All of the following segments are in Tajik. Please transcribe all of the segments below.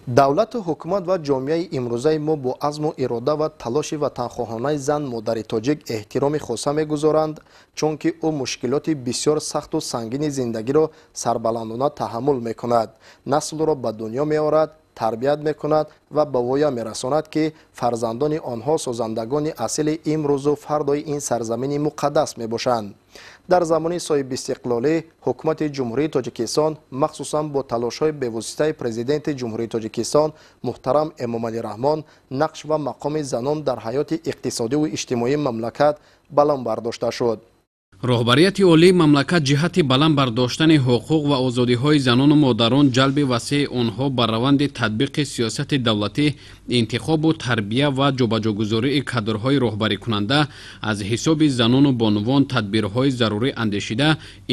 Давлату ҳукумат ва ҷомеаи имрӯзаи мо бо азму ирода ва талоши ватанхоҳонаи зан модари тоҷик эҳтироми хоса мегузоранд, чунки ӯ мушкилоти бисёр сахту сангини зиндагиро сарбаландона таҳаммул мекунад, наслро ба дунё меорад, тарбият мекунад ва ба воя мерасонад, ки фарзандони онҳо созандагони асили имрӯзу фардои ин сарзамини муқаддас мебошанд. Дар замони соҳибистиқлолӣ ҳукумати Ҷумҳурии Тоҷикистон, махсусан бо талошҳои бевоситаи Президенти Ҷумҳурии Тоҷикистон муҳтарам Эмомалӣ Раҳмон, нақш ва мақоми занон дар ҳаёти иқтисодиву иҷтимоии мамлакат баланд бардошта шуд. Роҳбарияти олии мамлакат ҷиҳати баланд бардоштани ҳуқуқ ва озодиҳои занону модарон, ҷалби васеи онҳо ба раванди татбиқи сиёсати давлатӣ, интихобу тарбия ва ҷобаҷогузории кадрҳои роҳбарикунанда аз ҳисоби занону бонувон тадбирҳои зарурӣ андешида,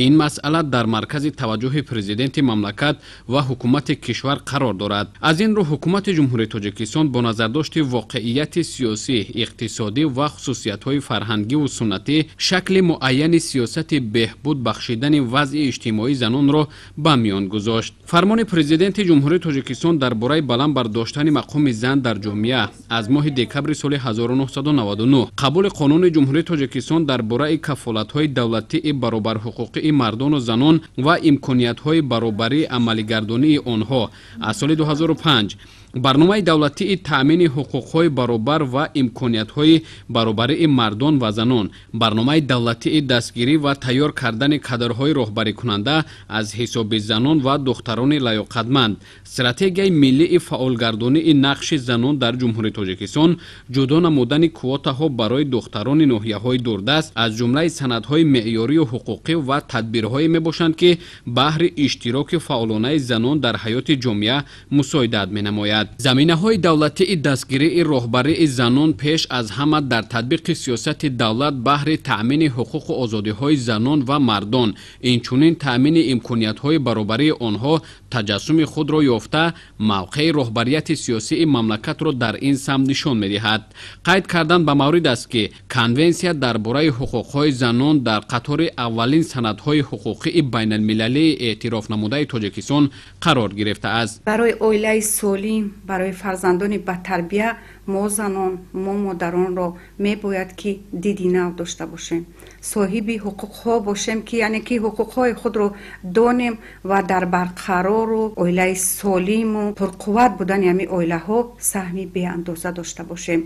ин масъала дар маркази таваҷҷӯҳи президенти мамлакат ва ҳукумати кишвар қарор дорад. Аз ин рӯ ҳукумати Ҷумҳурии Тоҷикистон бо назардошти воқеияти сиёсӣ, иқтисодӣ ва хусусиятҳои фарҳангиву суннатӣ шакли муайяни сиёсати беҳбуд бахшидани вазъи иҷтимоии занонро ба миён гузошт. Фармони Президенти Ҷумҳурии Тоҷикистон дар бораи баланд бардоштани мақоми зан дар ҷомеа аз моҳи декабри соли 1999, қабули Қонуни Ҷумҳурии Тоҷикистон дар бораи кафолатҳои давлатии баробарҳуқуқии мардону занон ва имкониятҳои баробарии амалигардонии онҳо аз соли 2005, барномаи давлатии таъмини ҳуқуқҳои баробар ва имкониятҳои баробарии мардон ва занон, барномаи давлатии дастгирӣ ва тайёр кардани кадрҳои роҳбарикунанда аз ҳисоби занон ва духтарони лаёқатманд, стратегияи миллии фаъолгардонии нақши занон дар Ҷумҳурии Тоҷикистон, ҷудо намудани квотаҳо барои духтарони ноҳияҳои дурдаст аз ҷумлаи санадҳои меъёрию ҳуқуқӣ ва тадбирҳое мебошанд, ки баҳри иштироки фаъолонаи занон дар ҳаёти ҷомеа мусоидат менамояд. Заминаҳои давлатии дастгирии роҳбарии занон пеш аз ҳама дар татбиқи сиёсати давлат баҳри таъмини ҳуқуқу озодиҳои занон ва мардон, инчунин таъмини имкониятҳои баробарии онҳо таҷассуми худро ёфта, мавқеи роҳбарияти сиёсии мамлакатро дар ин самт нишон медиҳад. Қайд кардан ба маврид аст, ки Конвенсия дар бораи ҳуқуқҳои занон дар қатори аввалин санадҳои ҳуқуқии байналмилалии эътирофнамудаи Тоҷикистон қарор гирифтааст. Барои оилаи солим, барои фарзандони батарбия мо занон, мо модаронро мебояд, ки диди нав дошта бошем, соҳиби ҳуқуқҳо бошем, ки яъне ки ҳуқуқҳои худро донем ва дар барқарору оилаи солиму пурқувват будани ҳамин оилаҳо саҳми беандоза дошта бошем.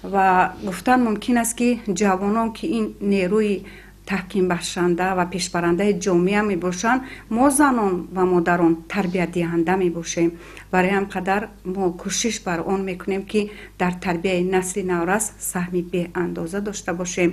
Ва гуфтан мумкин аст, ки ҷавонон, ки ин нерӯи таҳкимбахшанда ва пешбарандаи ҷомеа мебошанд, мо занон ва модарон тарбиятдиҳанда мебошем. Барои ҳам қадар мо кӯшиш бар он мекунем, ки дар тарбияи насли наврас саҳми беандоза дошта бошем.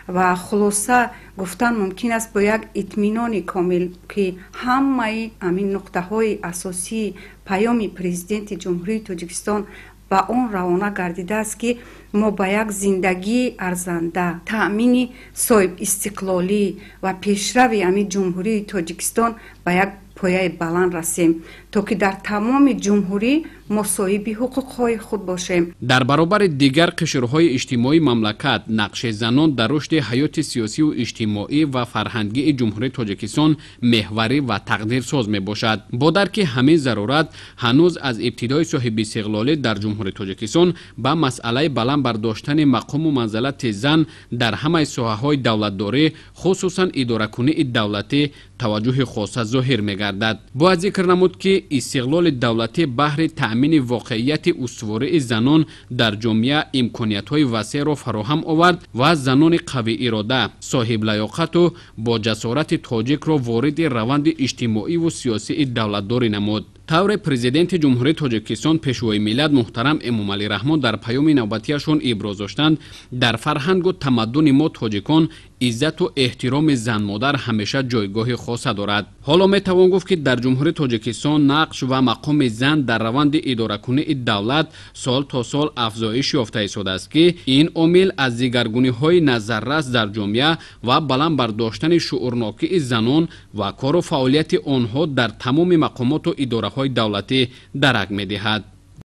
Ва хулоса гуфтан мумкин аст бо як итминони комил, ки ҳамаи ҳамин нуқтаҳои асосии паёми Президенти Ҷумҳурии Тоҷикистон ба он равона гардидааст, ки мо ба як зиндагии арзанда, таъмини соҳибистиқлолӣ ва пешрави ҳамин Ҷумҳурии Тоҷикистон ба як пояи баланд расем, то ки дар тамоми ҷумҳурӣ мо соҳиби ҳуқуқҳои худ бошем. Дар баробари дигар қишрҳои иҷтимоии мамлакат, нақши занон дар рушди ҳаёти сиёсиву иҷтимоӣ ва фарҳангии Ҷумҳурии Тоҷикистон меҳварӣ ва тақдирсоз мебошад. Бо дарки ҳамин зарурат, ҳанӯз аз ибтидои соҳибистиқлолӣ дар Ҷумҳурии Тоҷикистон ба масъалаи баланд бардоштани мақому манзалати зан дар ҳамаи соҳаҳои давлатдорӣ, хусусан идоракунии давлатӣ, таваҷҷӯҳи хоса зоҳир мегардад. Бояд зикр намуд, ки истиқлоли давлатӣ баҳри таъмини воқеияти устувории занон дар ҷомеа имкониятҳои васеъро фароҳам овард ва занони қавиирода, соҳиблаёқату бо ҷасорати тоҷикро вориди раванди иҷтимоиву сиёсии давлатдорӣ намуд. Тавре Президенти Ҷумҳурии Тоҷикистон, Пешвои миллат муҳтарам Эмомалӣ Раҳмон дар паёми навбатиашон иброз доштанд, дар фарҳангу тамаддуни мо тоҷикон иззату эҳтироми занмодар ҳамеша ҷойгоҳи хоса дорад. Ҳоло метавон гуфт, ки дар Ҷумҳурии Тоҷикистон нақш ва мақоми зан дар раванди идоракунии давлат сол то сол афзоиш ёфта истодааст, ки ин омил аз дигаргуниҳои назаррас дар ҷомеа ва баланд бардоштани шуурнокии занон ва кору фаъолияти онҳо дар тамоми мақомоту идораҳои давлатӣ дарак медиҳад.